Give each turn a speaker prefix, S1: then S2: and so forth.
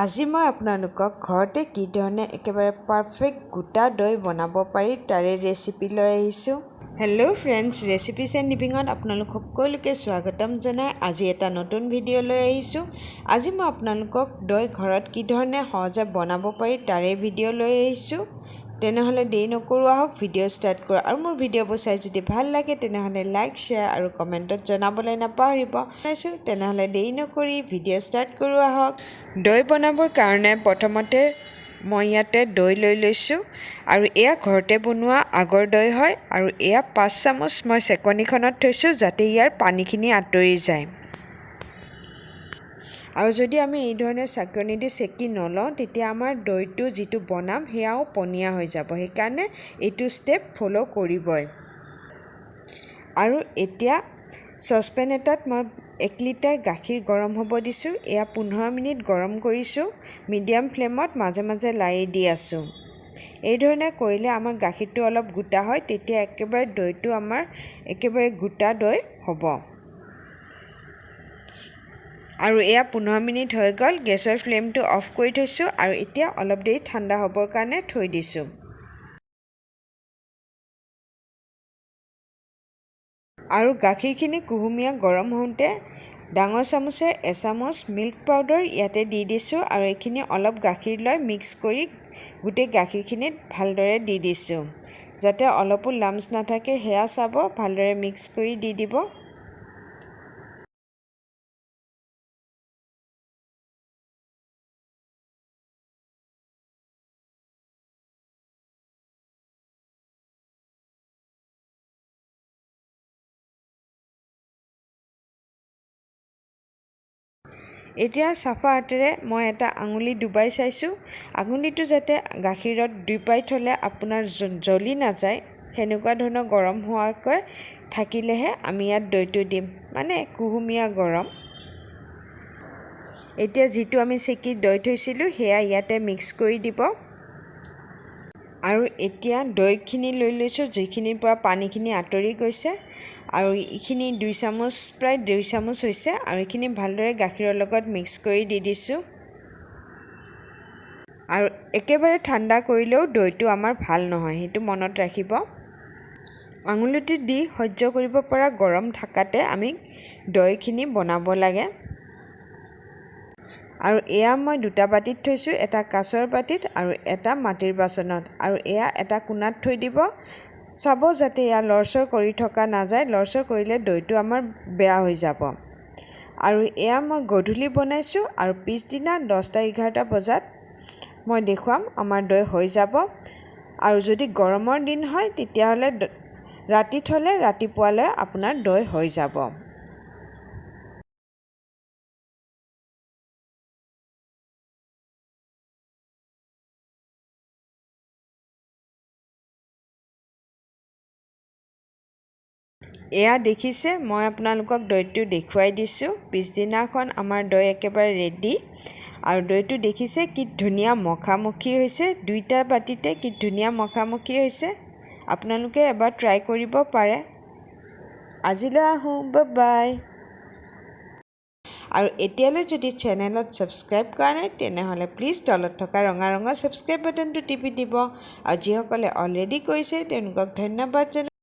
S1: আজি মই আপোনালোকক ঘৰতে কি ধৰণে একেবাৰে পাৰফেক্ট গোটা দৈ বনাব পাৰি তাৰে ৰেচিপি লৈ আহিছোঁ। হেল্ল' ফ্ৰেণ্ডছ, ৰেচিপিজ এণ্ড লিভিঙত আপোনালোক সকলোকে স্বাগতম জনাই আজি এটা নতুন ভিডিঅ' লৈ আহিছোঁ। আজি মই আপোনালোকক দৈ ঘৰত কি ধৰণে সহজে বনাব পাৰি তাৰে ভিডিঅ' লৈ আহিছোঁ। তেনেহ'লে দেৰি নকৰোঁ, আহক ভিডিঅ' ষ্টাৰ্ট কৰোঁ। আৰু মোৰ ভিডিঅ'বোৰ চাই যদি ভাল লাগে তেনেহ'লে লাইক, শ্বেয়াৰ আৰু কমেণ্টত জনাবলৈ নাপাহৰিব। চাইছোঁ, তেনেহ'লে দেৰি নকৰি ভিডিঅ' ষ্টাৰ্ট কৰোঁ আহক। দৈ বনাবৰ কাৰণে প্ৰথমতে মই ইয়াতে দৈ লৈ লৈছোঁ আৰু এয়া ঘৰতে বনোৱা আগৰ দৈ হয়। আৰু এয়া 5 চামুচ মই চেকনিখনত থৈছোঁ যাতে ইয়াৰ পানীখিনি আঁতৰি যায়। আৰু যদি আমি এই ধৰণে চেকনি দি চেকি নলওঁ তেতিয়া আমাৰ দৈটো যিটো বনাম সেয়াও পনীয়া হৈ যাব। সেইকাৰণে এইটো ষ্টেপ ফ'ল' কৰিবই। আৰু এতিয়া চচপেন এটাত মই 1 লিটাৰ গাখীৰ গৰম হ'ব দিছোঁ। এয়া 15 মিনিট গৰম কৰিছোঁ, মিডিয়াম ফ্লেমত মাজে মাজে লাৰি দি আছোঁ। এই ধৰণে কৰিলে আমাৰ গাখীৰটো অলপ গোটা হয়, তেতিয়া একেবাৰে দৈটো আমাৰ একেবাৰে গোটা দৈ হ'ব। আৰু এয়া 15 মিনিট হৈ গ'ল, গেছৰ ফ্লেমটো অফ কৰি থৈছোঁ আৰু এতিয়া অলপ দেৰি ঠাণ্ডা হ'বৰ কাৰণে থৈ দিছোঁ। আৰু গাখীৰখিনি কুহুমীয়া গৰম হওঁতে ডাঙৰ চামুচে এচামুচ মিল্ক পাউডাৰ ইয়াতে দি দিছোঁ আৰু এইখিনি অলপ গাখীৰ লৈ মিক্স কৰি গোটেই গাখীৰখিনিত ভালদৰে দি দিছোঁ, যাতে অলপো লাম্পছ নাথাকে সেয়া চাব, ভালদৰে মিক্স কৰি দি দিব। এতিয়া চাফা হাতেৰে মই এটা আঙুলি ডুবাই চাইছোঁ, আঙুলিটো যাতে গাখীৰত ডুবাই থ'লে আপোনাৰ জ্বলি নাযায় সেনেকুৱা ধৰণৰ গৰম হোৱাকৈ থাকিলেহে আমি ইয়াত দৈটো দিম, মানে কুহুমীয়া গৰম। এতিয়া যিটো আমি চেকি দৈ থৈছিলোঁ সেয়া ইয়াতে মিক্স কৰি দিব। আৰু এতিয়া দৈখিনি লৈ লৈছোঁ, যিখিনিৰ পৰা পানীখিনি আঁতৰি গৈছে। আৰু এইখিনি 2 চামুচ, প্ৰায় 2 চামুচ হৈছে। আৰু এইখিনি ভালদৰে গাখীৰৰ লগত মিক্স কৰি দি দিছোঁ। আৰু একেবাৰে ঠাণ্ডা কৰিলেও দৈটো আমাৰ ভাল নহয়, সেইটো মনত ৰাখিব। আঙুলিটো দি সহ্য কৰিব পৰা গৰম থাকাতে আমি দৈখিনি বনাব লাগে। আৰু এয়া মই 2টা বাতিত থৈছোঁ, এটা কাঁচৰ বাতিত আৰু এটা মাটিৰ বাচনত। আৰু এয়া এটা কোণাত থৈ দিব, চাব যাতে এয়া লৰচৰ কৰি থকা নাযায়, লৰচৰ কৰিলে দৈটো আমাৰ বেয়া হৈ যাব। আৰু এয়া মই গধূলি বনাইছোঁ আৰু পিছদিনা 10টা 11টা বজাত মই দেখুৱাম আমাৰ দৈ হৈ যাব। আৰু যদি গৰমৰ দিন হয় তেতিয়াহ'লে ৰাতি থ'লে ৰাতিপুৱালৈ আপোনাৰ দৈ হৈ যাব। এয়া দেখিছে, মই আপোনালোকক দৈটো দেখুৱাই দিছোঁ। পিছদিনাখন আমাৰ দৈ একেবাৰে ৰেডি। আৰু দৈটো দেখিছে কি ধুনীয়া মখামুখি হৈছে, দুইটা বাতিতে কি ধুনীয়া মখামুখি হৈছে। আপোনালোকে এবাৰ ট্ৰাই কৰিব পাৰে। আজিলৈ আহোঁ, বাই বাই। আৰু এতিয়ালৈ যদি চেনেলত ছাবস্ক্ৰাইব কৰা নাই তেনেহ'লে প্লিজ তলত থকা ৰঙা ৰঙৰ ছাবস্ক্ৰাইব বাটনটো টিপি দিব। আৰু যিসকলে অলৰেডি কৰিছে তেওঁলোকক ধন্যবাদ জনাইছোঁ।